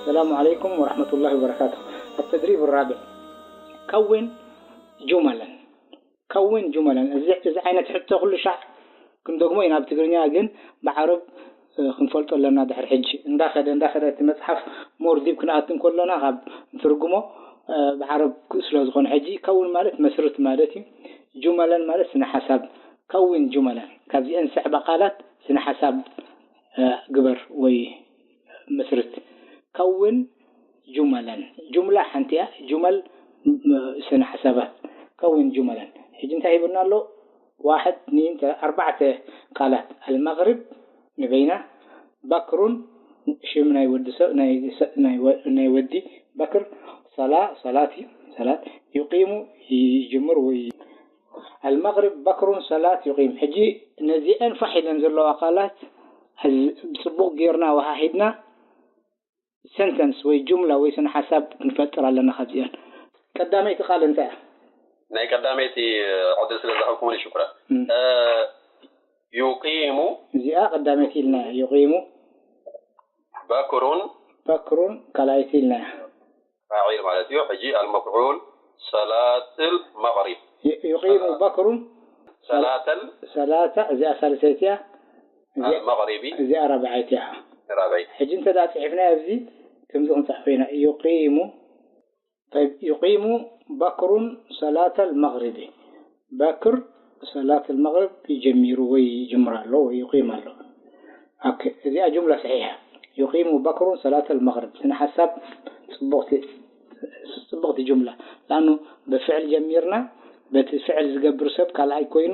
السلام عليكم ورحمة الله وبركاته. التدريب الرابع. كون جملا. كون جملا. እዚ፣ እዚ ዓይነት ሕቶ ኩሉ ሻዕ ክንደግሞ ኢና ኣብ ትግርኛ፣ ግን ብዓረብ፣ እ፣ ክንፈልጦ ኣለና። ድሕሪ ሕጂ እንዳኸደ፣ እንዳኸደ እቲ መጽሓፍ ሞር ዲብ ክንኣቱ እንከሎና ካብ ንትርጉሞ፣ እ፣ ብዓረብ ስለ ዝኾነ ሕጂ ከውን ማለት መስርት ማለት እዩ። ጁመለን ማለት ስነ ሓሳብ። ከውን ጁመለን። ካብዚአን ዝስዕባ ቃላት ስነ ሓሳብ፣ እ፣ ግበር ወይ መስርት። ከውን ጁመለን። ጁምላ ሓንቲ እያ። ጁመል ም-፣ ስነ ሓሳባት። ከውን ጁመለን። ሕጂ እንታይ ሂቡና ኣሎ? ዋሕድ፣ እትኒን፣ ተ-፣ ኣርባዕተ ቃላት። ኣልመግሪብ ንበይና፣ በክሩን ሽም ናይ ወዲ ሰብ፣ ናይ ሰ-፣ ናይ ወ-፣ ናይ ወዲ በክር፣ ሰላ፣ ሰላት እዩ፣ ሰላት፣ ዩቂሙ ይጅምር ወይ ኣልመግሪብ በክሩን ሰላት ዩቂም። ሕጂ ነዚአን ፋሕ ኢለን ዘለዋ ቃላት ሕዚ ብጽቡቕ ጌርና ወሃሂድና ሰንተንስ ወይ ጁምላ ወይ ስነ ሓሳብ ክንፈጥር ኣለና ካብዚአን። ቀዳመይቲ ቃል እንታይ እያ? ናይ ቀዳመይቲ ዕድል ስለ ዝሃብኩምኒ ሽኩራን። እም። እ፣ ዩቂሙ እዚኣ ቀዳመይቲ ኢልና እያ። ዩቂሙ በክሩን በክሩን ካልኣይቲ ኢልና እያ። ፋዒል ማለት እዩ። ሕጂ ኣልመፍዑል ሰላትል መቕሪብ። ዩ-፣ ዩቂሙ በክሩን ሰላተል ሰላታ፣ እዚኣ ሳልሰይቲ እያ። እዚኣ ኣልመቕሪቢ እዚኣ ራብዓይቲ እያ። ራብዓይቲ። ሕጂ እንተ ደኣ ጽሒፍናዮ ኣብዚ ከምዚ ክንጽሕፎ ኢና። ዩቂሙ፣ ጠይብ፣ ዩቂሙ በክሩን ሰላተል መቕሪቢ። በክር ሰላተል መቕሪብ ይጀሚሩ ወይ ይጅምር ኣሎ ወይ ይቂም ኣሎ። ኦኬ፣ እዚኣ ጁምላ ሰሒሓ። ዩቂሙ በክሩን ሰላተል መቕሪብ። ስነ ሓሳብ ጽቡቕቲ፣ ጽቡቕቲ ጁምላ። ለኣኑ ብፍዕል ጀሚርና፣ በቲ ፍዕል ዝገብር ሰብ ካልኣይ ኮይኑ፣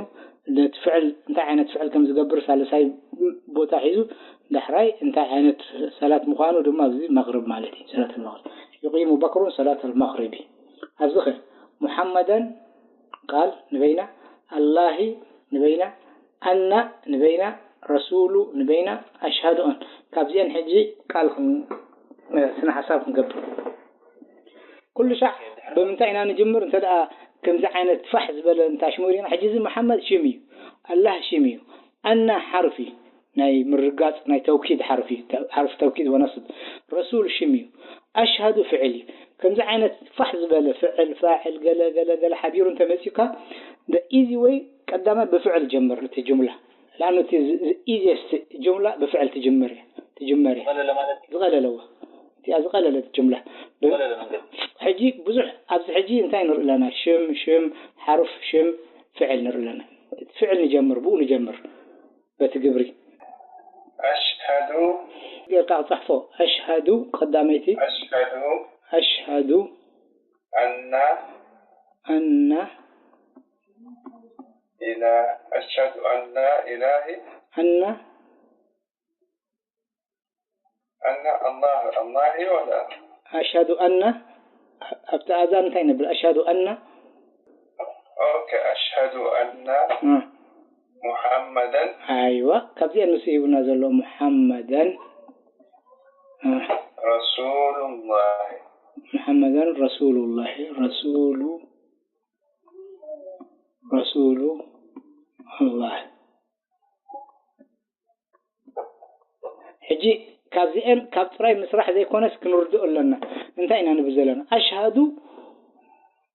ነቲ ፍዕል፣ እንታይ ዓይነት ፍዕል ከም ዝገብር ሳልሳይ ቦታ ሒዙ፣ ዳሕራይ እንታይ ዓይነት ሰላት ምዃኑ ድማ ኣብዚ መቕሪብ ማለት እዩ፣ ሰላተል መቕሪብ። ዩቂሙ በክሩን ሰላተል መቕሪቢ። ኣብዚ ኸ ሙሓመደን ቃል ንበይና፣ ኣላሂ ንበይና፣ ኣና ንበይና፣ ረሱሉ ንበይና፣ ኣሽሃዱ ኣን። ካብዚአን ሕጂ ቃል ክን-፣ ስነ ሓሳብ ክንገብር። ኩሉ ሻዕ ብምንታይ ኢና ንጅምር? እንተ ደኣ ከምዚ ዓይነት ፋሕ ዝበለ እንተ ኣሽሙር ኢና፣ ሕጂ እዚ መሓመድ ሽም እዩ፣ ኣላህ ሽም እዩ፣ ኣና ሓርፊ ናይ ምርጋጽ ናይ ተውኪድ ሓርፊ፣ ተ-፣ ሓርፊ ተውኪድ ወነስብ፣ ረሱል ሽም እዩ፣ ኣሽሃዱ ፍዕል እዩ። ከምዚ ዓይነት ፋሕ ዝበለ ፍዕል፣ ፋዕል፣ ገለ፣ ገለ፣ ገለ ሓቢሩ እንተ መጺኡካ፣ the easy way ቀዳማይ ብፍዕል ጀምር እቲ ጅምላ። ለኣኑ እቲ ዝ-፣ ዝ-፣ ኢዚየስት ጅምላ ብፍዕል ትጅምር እያ፣ ትጅመር እያ። ዝቐለለ ማለት እዩ። ዝቐለለ እዋ። እቲኣ ዝቐለለት ጅምላ። ብ-፣ ዝቐለለ መንገዲ። ሕጂ ብዙሕ፣ ኣብዚ ሕጂ እንታይ ንርኢ ኣለና? ሽም፣ ሽም፣ ሓርፍ፣ ሽም፣ ፍዕል ንርኢ ኣለና። እቲ ፍዕል ንጀምር፣ ብኡ ንጀምር። በቲ ግብሪ። ኣሽሃዱ ጌርካ ክጽሕፎ። ኣሽሃዱ ቀዳመይቲ። ኣሽሃዱ ኣሽሃዱ ኣና ኣና ኢላ-፣ ኣሽሃዱ ኣን ላ ኢላሂ ኣና ኣና ኣላህ፣ ኣላሂ ወላ ኣሽሃዱ ኣና፣ ኣብቲ ኣዛን እንታይ ነብል? ኣሽሃዱ ኣና ኦኬ፣ ኣሽሃዱ ኣና እ። ሙሓመደን ኣይዋ፣ ካብዚኣ ንሱ ሂቡና ዘሎ ሙሓመደን እ። ረሱሉላሂ። ሙሓመደን ረሱሉላሂ፣ ረሱሉ፣ ረሱሉ ኣላህ። ሕጂ ካብዚአን ካብ ጥራይ ምስራሕ ዘይኮነስ ክንርድኦ ኣለና። እንታይ ኢና ንብል ዘለና? ኣሽሃዱ፣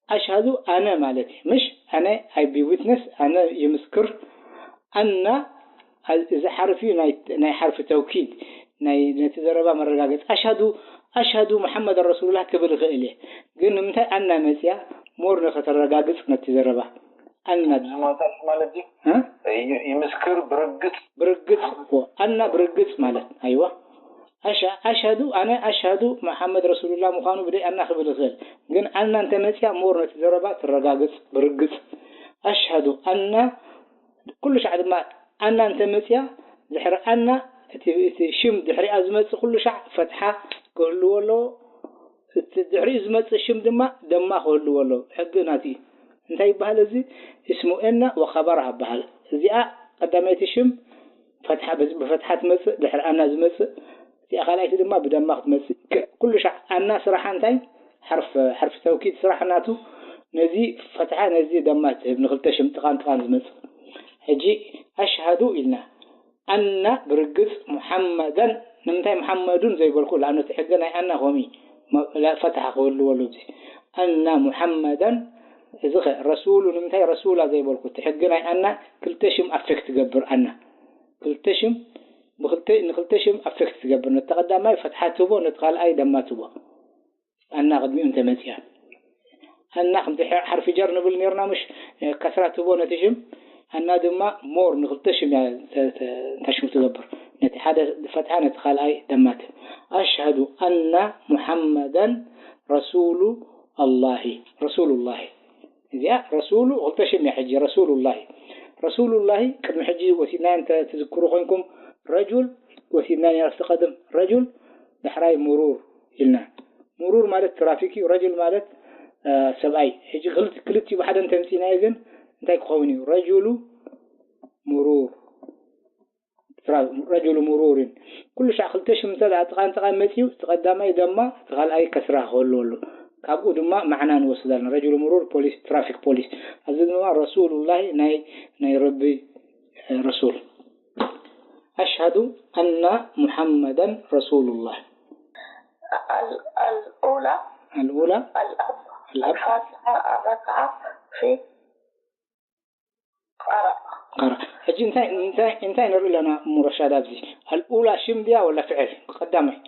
ኣሽሃዱ ኣነ ማለት እዩ። ምሽ ኣነ፣ I be witness፣ ኣነ ይምስክር። ኣና፣ ኣ-፣ እዚ ሓርፊ ናይ፣ ናይ ሓርፊ ተውኪድ፣ ናይ፣ ነቲ ዘረባ መረጋገጽ። ኣሽሃዱ፣ ኣሽሃዱ መሓመድ ረሱሉላህ ክብል እኽእል እየ። ግን ንምንታይ ኣና መጽያ? ሞር ንኸተረጋግጽ ነቲ ዘረባ። ኣና ዝመጣሽ ማለት እዩ። እ? ይ-፣ ይምስክር ብርግጽ። ብርግጽ እኮ። ኣና ብርግጽ ማለት። ኣይዋ። ኣሽ-፣ ኣሽሃዱ፣ ኣነ ኣሽሃዱ መሓመድ ረሱሉላህ ምዃኑ ብደይ ኣና ክብል እኽእል። ግን ኣና እንተ መጽያ ሞር ነቲ ዘረባ ትረጋግጽ ብርግጽ። ኣሽሃዱ ኣና ኩሉ ሻዕ ድማ ኣና እንተ መጽያ ድሕሪ ኣና እቲ፣ እቲ ሽም ድሕሪኣ ዝመጽእ ኩሉ ሻዕ ፈትሓ ክህልዎ ኣለዎ። እቲ ድሕሪኡ ዝመጽእ ሽም ድማ ደማ ክህልዎ ኣለዎ። ሕጊ ናቱ እዩ። እንታይ ይበሃል እዚ? እስሙ ኤና ወኸበራ ይበሃል። እዚኣ ቀዳመይቲ ሽም ፈትሓ፣ ብዝ-፣ ብፈትሓ ትመጽእ፣ ድሕሪ ኣና ዝመጽእ፣ እቲኣ ካልኣይቲ ድማ ብደማ ክትመጽእ። ክ-፣ ኩሉ ሻዕ ኣና ስራሓ እንታይ? ሓርፍ፣ ሓርፊ ተውኪድ ስራሕ ናቱ ነዚ ፈትሓ፣ ነዚ ደማ ትህብ፣ ንክልተ ሽም ጥቓን ጥቓን ዝመጽእ። ሕጂ ኣሽሃዱ ኢልና፣ ኣና ብርግጽ ሙሓመደን ንምንታይ ሙሓመዱን ዘይበልኩ? ለኣኑ እቲ ሕጊ ናይ ኣና ከምኡ እዩ። መ-፣ ላ-፣ ፈትሓ ክህልዎ ኣለዎ። እዚ ኣና ሙሓመዳን፣ እዚ ኸ ረሱሉ፣ ንምንታይ ረሱላ ዘይበልኩ? እቲ ሕጊ ናይ ኣና ክልተ ሽም ኣፌክት ትገብር ኣና። ክልተ ሽም፣ ብክልተ፣ ንክልተ ሽም ኣፌክት ትገብር። ነቲ ቀዳማይ ፈትሓ ትቦ፣ ነቲ ካልኣይ ደማ ትቦ። ኣና ቅድሚኡ እንተመጽያ። ኣና ከምቲ ሐ-፣ ሓርፊ ጀር ንብል ነርና ምሽ? እ፣ ከስራ ትቦ ነቲ ሽም። ኣና ድማ ሞር ንክልተ ሽም እያ ተ-፣ ተ-፣ እንታይ ሽሙ ትገብር። ነቲ ሓደ ፈትሓ፣ ነቲ ካልኣይ ደማ ትብ። ኣሽሀዱ ኣና ሙሓመዳን ረሱሉ ኣላሂ። ረሱሉላሂ። እዚኣ ረሱሉ ክልተ ሽም እያ ሕጂ። ረሱሉላሂ። ረሱሉላሂ ቅድሚ ሕጂ ወሲድና እንተ ትዝክሩ ኮይንኩም ረጁል ወሲድና ነርና። ቀደም ረጁል ዳሕራይ ሙሩር ኢልና። ሙሩር ማለት ትራፊክ እዩ። ረጁል ማለት፣ እ፣ ሰብኣይ። ሕጂ ክልት-፣ ክልቲኡ ብሓደ እንተምጺእናዮ ግን እንታይ ክኸውን እዩ? ረጁሉ ሙሩር። ትራ-፣ ረጁሉ ሙሩርን። ኩሉ ሻዕ ክልተ ሽም እንተ ደኣ ጥቓን ጥቓን መጺኡ፣ እቲ ቀዳማይ ደማ፣ እቲ ካልኣይ ከስራ ክህልዎ ኣለዎ። ካብኡ ድማ ማዕና ንወስድ ኣለና። ረጁሉ ሙሩር ፖሊስ፣ ትራፊክ ፖሊስ። ኣብዚ ድማ ረሱሉላሂ ናይ፣ ናይ ረቢ፣ እ፣ ረሱል። ኣሽሀዱ ኣና ሙሓመዳን ረሱሉላህ። ال-، الأولى الأولى الأب الأب الفاتحة الركعة في قرأ قرأ. ሕጂ እንታይ፣ እንታይ፣ እንታይ ንርኢ ኣለና እሞ ረሻድ ኣብዚ? ኣልኡላ ሽም ድያ ወላ ፍዕል? ቀዳማይ።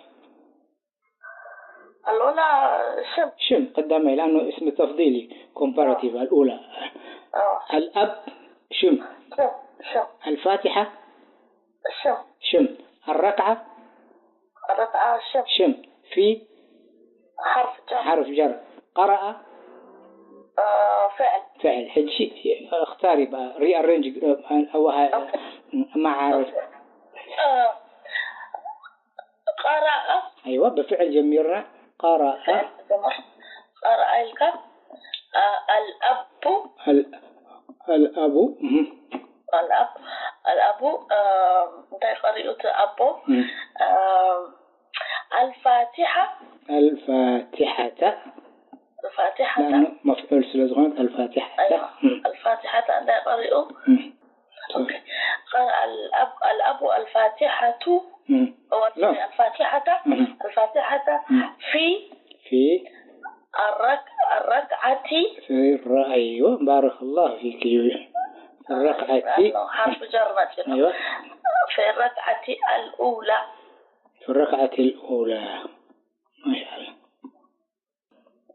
الأولى شم شم قدامي لأنه اسم تفضيلي كومباراتيف الأولى. آه. الأب شم شم شم الفاتحة شم شم الركعة الركعة شم شم في حرف جر حرف جر قرأ آه، فعل فعل حج شي اختاري بقى ري ارينج أوها أوكي. معارف أوكي. آه، قرأ أيوة بفعل جميرنا قرأ فعل جمع. قرأ الكتاب آه، الأب ال- الأب مهم. الأب الأب آه، እንታይ ቀሪኡት ኣቦ مهم. آه، الفاتحة الفاتحة الفاتحة لأنه مفعول ስለዝኾነ الفاتحة أيوة. مهم. الفاتحة እንታይ ቀሪኡ مهم. قرأ الأب الأب الفاتحة مهم. هو لا. الفاتحة مهم. الفاتحة مهم. في في الرك الركعة في الر أيوة بارك الله فيك يوي في الركعة لأنه حرف جر مجرور أيوة في الركعة الأولى في الركعة الأولى ما شاء الله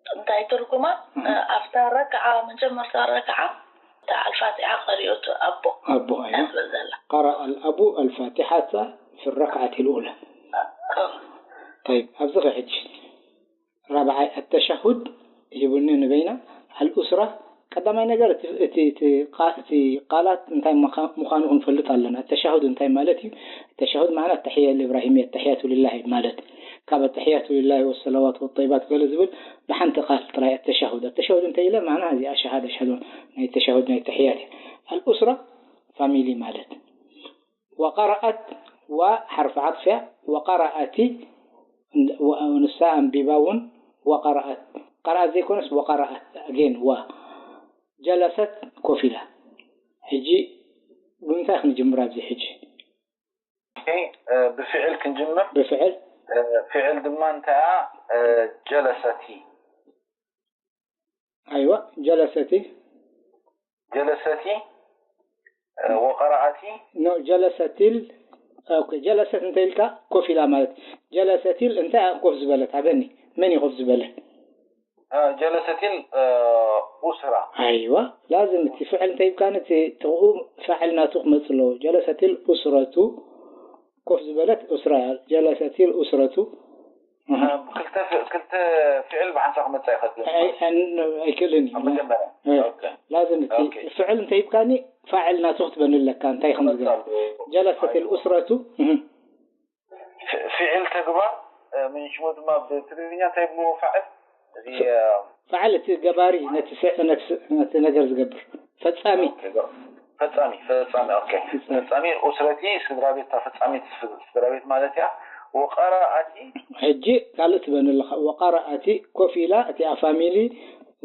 እንታይ ትርጉማ مهم. ኣብታ ረክዓ መጀመርታ ረክዓ እታ ኣልፋቲሓ ቀሪኡት ኣቦ ኣቦ أيوة ትብል ዘላ قرأ الأب الفاتحة في الركعة الأولى طيب ኣብዚ ኸ ሕጂ ራብዓይ التشهد ሂቡኒ ንበይና الأسرة ቀዳማይ ነገር እቲ እቲ እቲ ቃ- እቲ ቃላት እንታይ ምዃ- ምዃኑ ክንፈልጥ ኣለና። التشهد እንታይ ማለት እዩ? التشهد معنى التحية الإبراهيمية التحيات لله ማለት ካብ التحيات لله والصلوات والطيبات ገለ ዝብል ብሓንቲ ቃል ጥራይ التشهد التشهد እንታይ ኢለ معنى እዚኣ ሸሃደ ሸሃዶ ናይ التشهد ናይ التحيات الأسرة ፋሚሊ ማለት وقرأت و حرف عطف እያ وقرأت ንሳ ኣንቢባ እውን وقرأت قرأت ዘይኮነስ وقرأت again و جلست ኮፍ ኢላ ሕጂ ብምንታይ ክንጅምር ኣብዚ ሕጂ ብፍዕል ክንጅምር ብፍዕል ፍዕል ድማ እንታይ ጀለሰቲ ኣይዋ ጀለሰቲ ጀለሰቲ ወቀረኣቲ ኖ ጀለሰቲል ኦኬ ጀለሰት እንተ ኢልካ ኮፍ ኢላ ማለት ጀለሰቲል እንታይ ኮፍ ዝበለት ኣበኒ መን እዩ ኮፍ ዝበለ ጀለሰቲል ኡስራ ኣይዋ ላዝም እቲ ፍዕል እንተ ኢልካ እቲ ጥቕኡ ፋዕል ናቱ ክመጽእ ኣለዎ ጀለሰቲል ኡስረቱ ኮፍ ዝበለት ኡስራ ጀለሰቲል ኡስረቱ ክልተ ፍዕል ብሓንሳ ክመፅእ ኣይኸድልን ኣይክእልን እዩ መጀመርያ ላዝም እቲ ፍዕል እንተ ሂብካኒ ፋዕል ናቱ ክትበኒ ኣለካ እንታይ ከም ዝገ ጀለሰት ልኡስረቱ ፍዕል ተግባር ምን ሽሙ ድማ ብትግርኛ እንታይ ብልዎ ፋዕል እዚ ፋዕል እቲ ገባሪ ነቲ ነገር ዝገብር ፈፃሚ ፈጻሚ ፈጻሚ ኦኬ ፈጻሚ ኡስረቲ ስድራ ቤት ፈጻሚት ስድራ ቤት ማለት እያ ወቀራኣቲ ሕጂ ካልእ ትበኒ ኣለኻ ወቀራኣቲ ኮፍ ኢላ እቲኣ ፋሚሊ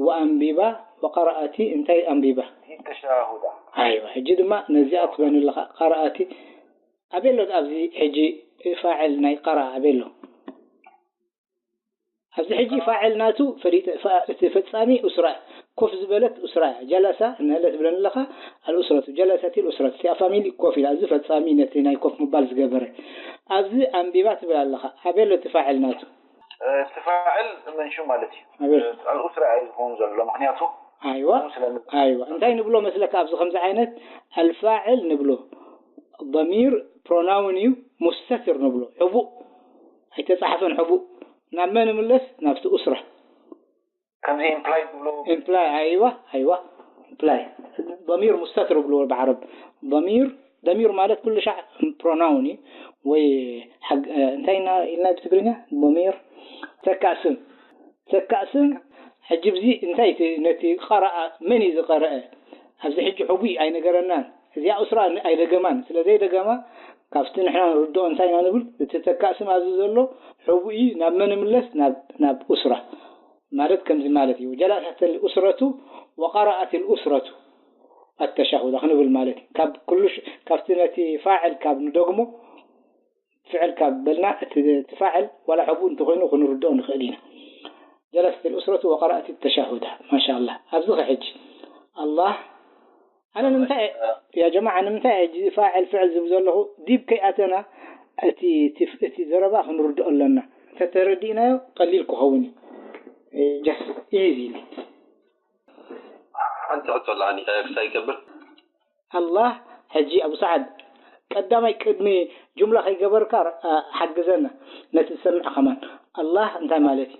ወኣንቢባ ወቀራኣቲ እንታይ ኣንቢባ ተሻሁዳ ኣይዋ ሕጂ ድማ ነዚኣ ትበኒ ኣለኻ ቀራኣቲ ኣበይ ኣሎ ኣብዚ ሕጂ ፋዕል ናይ ቀረኣ ኣበይ ኣሎ? ኣብዚ ሕጂ ፋዕል ናቱ ፈሊጠ፣ ፋ-፣ እቲ ፈጻሚ ኡስራ፣ ኮፍ ዝበለት ኡስራ፣ ጀለሳ እንሀለ ትብለኒ ኣለኻ፣ ኣልኡስረቱ፣ ጀለሰት ኣልኡስረቱ፣ እቲኣ ፋሚሊ ኮፍ ኢላ፣ እዚ ፈጻሚ ነቲ ናይ ኮፍ ምባል ዝገበረ። ኣብዚ ኣንቢባ ትብል ኣለኻ፣ ኣበይ ኣሎ እቲ ፋዕል ናቱ? እቲ ፋዕል መንሹ ማለት እዩ። ኣበይ? ኣልኡስራ እዩ ዝኸውን ዘሎ፣ ምኽንያቱ ኣይዋ፣ ስለ-፣ ኣይዋ። እንታይ ንብሎ መስለካ ኣብዚ ከምዚ ዓይነት ኣልፋዕል ንብሎ? ضمير ፕሮናውን እዩ፣ ሙስተትር ንብሎ። ሕቡእ ኣይተጻሕፈን፣ ሕቡእ። ናብ መን ይምለስ? ናብቲ ኡስራ። ከምዚ ኢምፕላይ ትብሎ? ኢምፕላይ፣ ኣይዋ፣ ኣይዋ። ኢምፕላይ። ضمير ሙስተትር ብሎ ብዓረብ። ضمير፣ ضمير ማለት ኩሉ ሻዕ ፕሮናውን እዩ። ወይ ሓግ-፣ እ፣ እንታይ ኢና ኢልና ብትግርኛ? ضمير ተካእ ስም። ተካእ ስም። ሕጂ ብዚ እንታይ እቲ፣ ነቲ ቀረኣ መን እዩ ዝቐረአ? ኣብዚ ሕጂ ሕቡይ ኣይነገረናን። እዚኣ ኡስራ ን-፣ ኣይደገማን። ስለ ዘይደገማ፣ ካብቲ ንሕና ንርድኦ እንታይ ኢና ንብል? እቲ ተካእ ስም ኣብዚ ዘሎ ሕቡይ እዩ። ናብ መን ይምለስ? ናብ፣ ናብ ኡስራ። ማለት ከምዚ ማለት እዩ። ጀለሰት ኣልኡስረቱ ወቀረአት ኣልኡስረቱ ኣተሻሁዳ ክንብል ማለት እዩ። ካብ ኩሉ ሽ-፣ ካብቲ ነቲ ፋዕል ካብ ንደግሞ፣ ፍዕል ካብ በልና እቲ፣ እቲ ፋዕል ዋላ ሕቡእ እንተኾይኑ ክንርድኦ ንኽእል ኢና። ጀለሰት ኣልኡስረቱ ወቀረአት ኣተሻሁዳ። ማሻኣላህ። ኣብዚ ኸ ሕጂ ኣላህ ኣነ ንምንታይ፣ ያ ጀማዓ፣ ንምንታይ ሕጂ ፋዕል ፍዕል ዝብል ዘለኹ ዲብ ከይኣተና እቲ፣ እቲ፣ እቲ ዘረባ ክንርድኦ ኣለና። እንተተረዲእናዮ ቀሊል ክኸውን እዩ። እ፣ just easy። ሓንቲ ሕቶ ኣለኒ፣ እንታይ ክሳይ ይገብር? ኣላህ፣ ሕጂ ኣቡ ሰዓድ፣ ቀዳማይ ቅድሚ ጁምላ ከይገበርካ፣ እ፣ ሓግዘና፣ ነቲ ዝሰምዕ ከማን። ኣላህ እንታይ ማለት እዩ?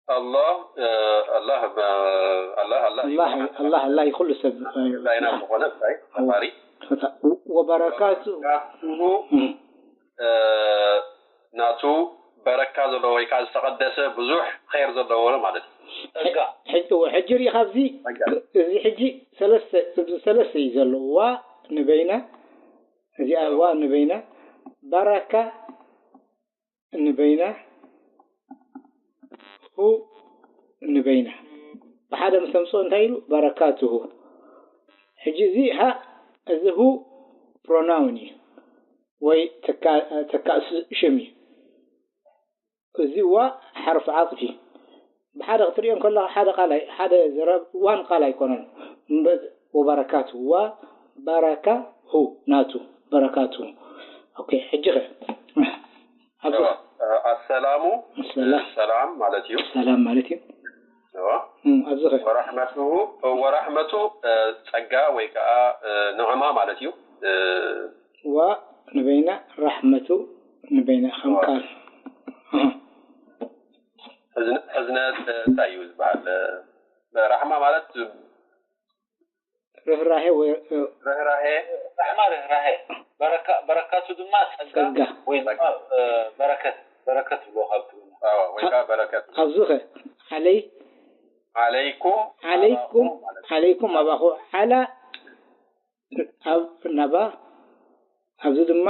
ኣላህ፣ እ፣ ኣላህ፣ እ፣ ኣላህ፣ ኣላህ እዩ። ኣላህ፣ ኣላህ፣ ኣላህ እዩ ኩሉ ሰብ። ዳይና ዝኾነ እንታይ? ፈጣሪ። ፈጣ-፣ ወ-፣ ወበረካቱ። ወበረካቱሁ፣ እም። እ፣ ናቱ በረካ ዘለዎ ወይ ከዓ ዝተቐደሰ ብዙሕ ኸይር ዘለዎ ማለት እዩ። ጸጋ። ሕጂ፣ እወ፣ ሕጂ ሪኢኻ ኣብዚ፣ ጸጋ። እዚ ሕጂ ሰለስተ፣ ሰለስተ እዩ ዘሎ። ዋ ንበይና፣ እዚኣ ዋ ንበይና፣ በረካ ንበይና፣ ሁ ንበይና። ብሓደ ምስ ተምፅኦ እንታይ ኢሉ? በረካቱሁ። ሕጂ እዚ ሃ፣ እዚ ሁ ፕሮናውን እዩ፣ ወይ ተካ-፣ ተካእ ስ-፣ ሽም እዩ። እዚ ዋ ሓርፍ ዓጥፊ። ብሓደ ክትሪኦ እንከለኻ ሓደ ቃል ኣይ-፣ ሓደ ዘረብ ዋን ቃል ኣይኮነን። እምበ-፣ ወበረካቱ፣ ዋ በረካ ሁ ናቱ፣ በረካቱ። ኦኬ፣ ሕጂ ኸ? ኣብዚ እዋ፣ እ፣ ኣሰላሙ፣ ኣሰላም። ሰላም ማለት እዩ። ሰላም ማለት እዩ። እዋ። እም፣ ኣብዚ ኸ? ወራሕመቱ፣ ወራሕመቱ፣ እ፣ ጸጋ ወይ ከዓ፣ እ፣ ንዕማ ማለት እዩ። እ፣ ዋ ንበይና፣ ራሕመቱ ንበይና ከም እዋ። ቃል። ኣሃ። ሕዝነ-፣ ሕዝነት፣ እ፣ እንታይ እዩ ዝበሃል? እ፣ ራሕማ ማለት ርህራሄ ወይ፣ እ፣ ርህራሄ። ራሕማ ርህራሄ። በረካ-፣ በረካቱ ድማ ጸጋ ጸጋ። ወይ ድማ፣ እ፣ በረከት፣ በረከት ብሎ ካብ ትግርኛ። ኣዎ፣ ወይ ከዓ በረከት። ኣብዚ ኸ? ዓለይ-፣ ዓለይኩም ዓለይኩም፣ ኣባኹም ማለት እዩ። ዓለይኩም ኣባኹ። ዓላ ኣብ ናባ፣ ኣብዚ ድማ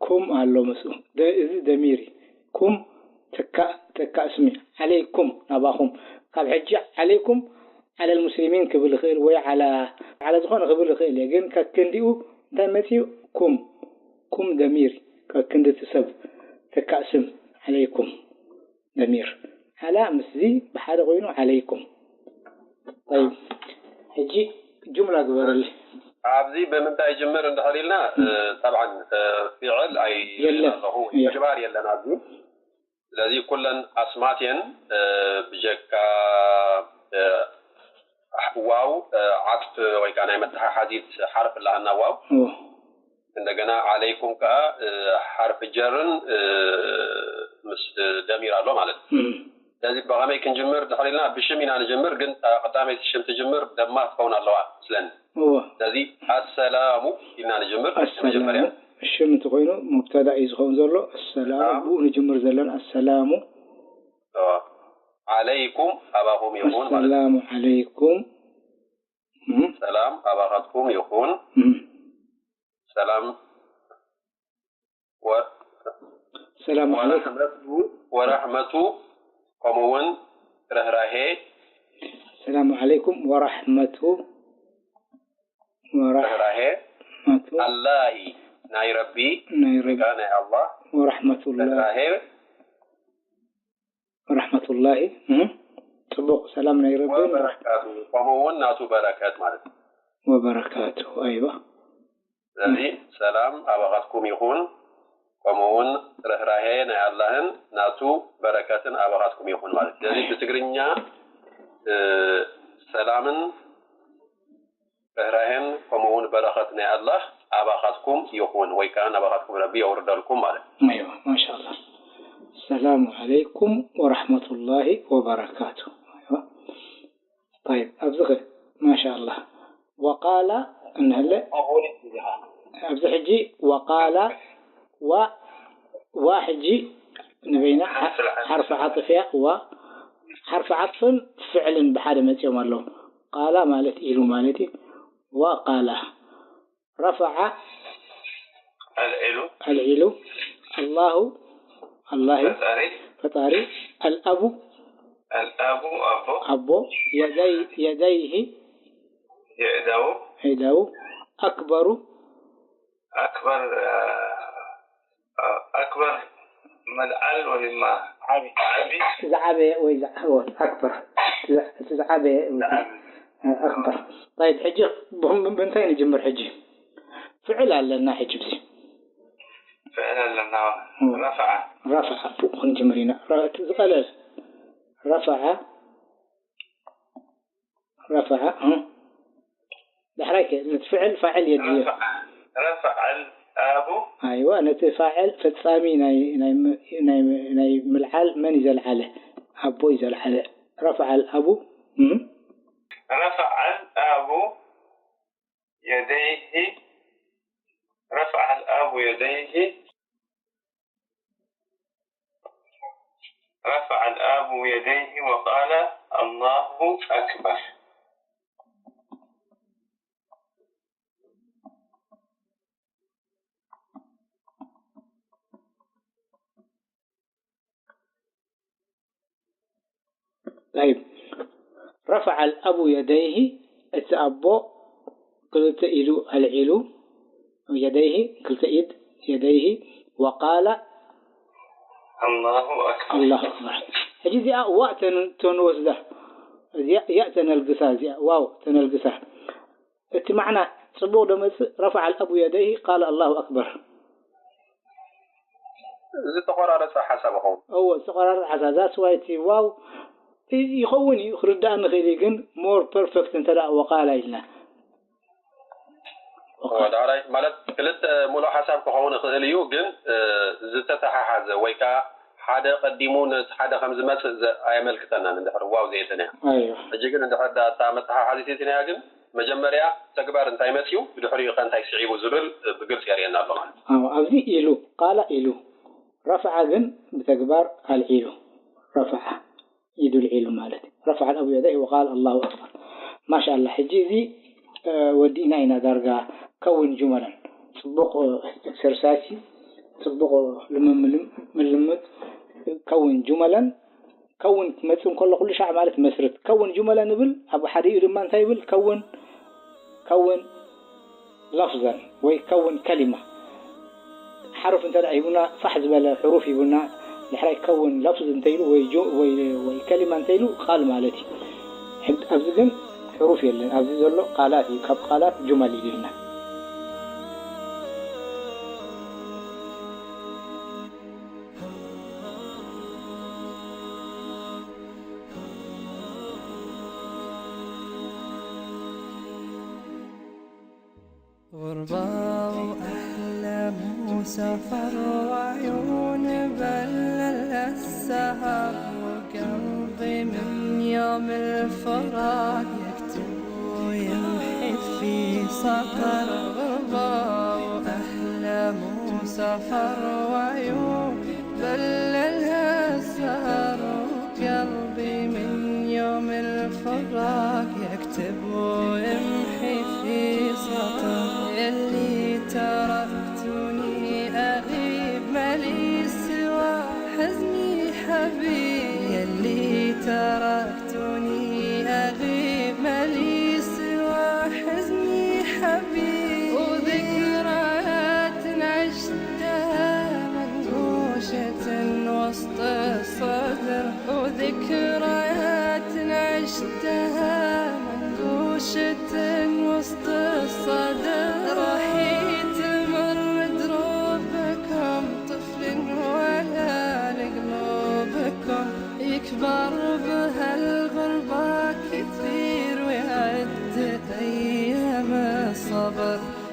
ኩም ኣሎ ምስኡ። ደ-፣ እዚ ደሚር እዩ። ኩም ተካ-፣ ተካእ ስም እዩ። ዓለይኩም ናባኹም። ካብ ሕጂ ዓለይኩም ዓለል ሙስሊሚን ክብል ይኽእል ወይ ዓላ፣ ዓላ ዝኾነ ክብል ይኽእል እየ። ግን ከክንዲኡ እንታይ መፂኡ? ኩም። ኩም ደሚር ከክንዲ እቲ ሰብ ተካእ ስም ዓለይኩም። ደሚር ዓላ ምስዚ ብሓደ ኮይኑ ዓለይኩም። ጠይብ፣ ሕጂ ጁምላ ግበረለይ። ኣብዚ ብምንታይ ይጅምር እንድሕር ኢልና፣ እ፣ ጠብዓን፣ እ፣ ፊዕል ኣይ-፣ የለን። ኣለኹ፣ የ- ተግባር የለን ኣብዚ። ስለዚ ኩለን ኣስማት እየን፣ እ፣ ብጀካ፣ እ፣ ዋው፣ እ፣ ዓጥፍ ወይ ከዓ ናይ መተሓሓዚት ሓርፍ ኣለሃና ዋው። እዎ። እንደገና ዓለይኩም ከዓ፣ እ፣ ሓርፊ ጀርን፣ እ፣ ምስ ደሚር ኣሎ ማለት እዩ። እም። ስለዚ ብኸመይ ክንጅምር ድሕር ኢልና ብሽም ኢና ንጅምር፣ ግን እታ ቀዳመይቲ ሽም ትጅምር ደማ ትኸውን ኣለዋ ስለኒ። እወ። ስለዚ ኣሰላሙ ኢልና ንጅምር፣ ኣሰላሙ። መጀመርያ። ሽም እንተኾይኑ ሙብተዳ እዩ ዝኸውን ዘሎ። ኣሰላሙ፣ ኣሰላሙ። ብኡ ንጅምር ዘለና። ኣሰላሙ። እወ። ዓለይኩም ኣባኹም ይኹን ማለት እዩ። ኣሰላሙ ዓለይኩም። እም። ሰላም ኣባኻትኩም ይኹን። እም። ሰላም ወ-፣ ሰላም ዓለይኩም። ወራሕመቱ፣ ወራሕመቱ፣ ከምኡ እውን ርህራሄ። ሰላም ዓለይኩም ወራሕመቱ፣ ወራሕመቱ። ርህራሄ። ኣላሂ። ናይ ረቢ ናይ ረቢ ጋ ናይ ኣላህ ወረሕመቱላህ ርህራሄ ወረሕመቱላሂ እህ፣ ጽቡቕ ሰላም ናይ ረቢ ወበረካቱ ከምኡ እውን ናቱ በረከት ማለት እዩ። ወበረካቱ። ኣይዋ ስለዚ ሰላም ኣባኻትኩም ይኹን፣ ከምኡ እውን ርህራሄ ናይ ኣላህን ናቱ በረከትን ኣባኻትኩም ይኹን ማለት እዩ። ስለዚ ብትግርኛ ሰላምን ርህራሄን ከምኡ እውን በረኸት ናይ ኣላህ ኣባኻትኩም ይኹን ወይ ከዓ ናባኻትኩም ረቢ የውርደልኩም ማለት እዩ። ኣይዋ ማሻላ ሰላሙ ዓለይኩም ወረሕመቱላሂ ወበረካቱ። ኣይዋ طيب ኣብዚ ኸ ማሻላ ወቃላ እንህለ ኣብዚ ሕጂ ወቃላ ዋ ዋ ሕጂ ንበይና ሓርፊ ዓጥፍያ ዋ ሓርፊ ዓጥፍን ፍዕልን ብሓደ መፂኦም ኣለዉ። ቃላ ማለት ኢሉ ማለት እዩ። ወቃላ ረፈዓ ኣልዒሉ ኣልዒሉ ኣላሁ ኣላሂ ፈጣሪ ፈጣሪ ኣልኣቡ ኣልኣቡ ኣቦ ኣቦ የደይ የደይሂ የእዳዉ የእዳዉ ኣክበሩ ኣክበር ኣክበር መልዓል ወይ ድማ ዓቢ ዝዓበየ ወይ ዝዓበየ ኣክበር እቲ ዝዓበየ ኣክበር። طيب ሕጂ ብምንታይ ንጅምር? ሕጂ ፍዕል ኣለና። ሕጂ ብዚ ፍዕል ኣለና። ረፈዓ ረፈዓ ክንጅምር ኢና። ዝቀለል ረፈዓ ረፈዓ ዳሕራይ ከ ነቲ ፍዕል ፋዕል የድልዮ። ረፈዓ ኣልኣቡ ኣይዋ ነቲ ፋዕል ፈጻሚ ናይ ናይ ናይ ናይ ምልዓል መን እዩ ዘልዓለ? ኣቦ እዩ ዘልዓለ። ረፈዓ ኣልኣቡ እም ረፈዓ ኣልኣቡ የደይሂ ረፈዓ ኣልኣቡ የደይሂ رفع الأب يديه وقال الله أكبر. طيب رفع الأب يديه እቲ ኣቦ ክልተ ኢዱ ኣልዒሉ يديه ክልተ ኢድ يديه وقال الله أكبر الله أكبر ሕጂ እዚኣ ዋእ ተንወስዳ እዚኣ ያእ ተነልግሳ እዚኣ ዋው ተነልግሳ እቲ ማዕና ጽቡቕ ዶ መጽእ رفع الأب يديه قال الله أكبر ዝተቆራረጸ ሓሳብ ይኸውን። እዎ ዝተቆራረጸ ሓሳብ that's why እቲ ዋው ይኸውን እዩ ክርዳእ ንኽእል እዩ ግን more perfect እንተ ደኣ ወቃላ ኢልና ዳሕራይ ማለት ክልተ ሙሉእ ሓሳብ ክኸውን ይኽእል እዩ ግን ዝተተሓሓዘ ወይ ከዓ ሓደ ቀዲሙ ነቲ ሓደ ከም ዝመፅእ ኣየመልክተናን እንድሕር ዋው ዘየተንያ ሕጂ ግን እንድሕር እታ መተሓሓዚት የትንያ ግን መጀመርያ ተግባር እንታይ መፅዩ ብድሕሪኡ ከ እንታይ ስዒቡ ዝብል ብግልፂ የርእየና ኣሎ ማለት እዩ። ኣብዚ ኢሉ ቃላ ኢሉ ረፍዓ ግን ብተግባር ኣልዒሉ ረፍዓ ኢዱ ኣልዒሉ ማለት እዩ። ረፍዓ ኣልኣቡ የደይሂ ወቃል ኣላሁ ኣክበር። ማሻኣላ ሕጂ እዚ ወዲእና ኢና ዳርጋ ከውን ጁመለን ፅቡቕ ኤክሰርሳይስ እዩ። ፅቡቕ ልምምልም ምልምድ ከውን ጁመለን ከውን ክመፅእ እንከሎ ኩሉ ሻዕ ማለት መስርት ከውን ጁመለ ንብል ኣብ ሓደ ኢኡ ድማ እንታይ ይብል ከውን ከውን ለፍዘን ወይ ከውን ከሊማ ሓሩፍ እንተ ደኣ ሂቡና ፋሕ ዝበለ ሕሩፍ ሂቡና ድሕራይ ከውን ለፍዝ እንተ ኢሉ ወይ ጁ- ወይ ወይ ከሊማ እንተ ኢሉ ቃል ማለት እዩ ሕግ ኣብዚ ግን ሕሩፍ የለን ኣብዚ ዘሎ ቃላት እዩ ካብ ቃላት ጁመል ኢሉ ኢልና غربة وأحلام وسفر وعيون بلل السهر وقلبي من يوم الفراق يكتب ويمحي في سطر غربة وأحلام وسفر وعيون بللها السهر وقلبي من يوم الفراق يكتب ويمحي في سطر يلي تركتني أغيب مالي سوى حزني حبيب يلي تركتني أغيب مالي سوى حزني حبيب وذكرياتنا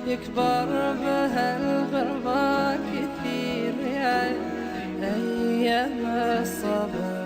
يكبر بهالغربة كثير يا أيام الصبر.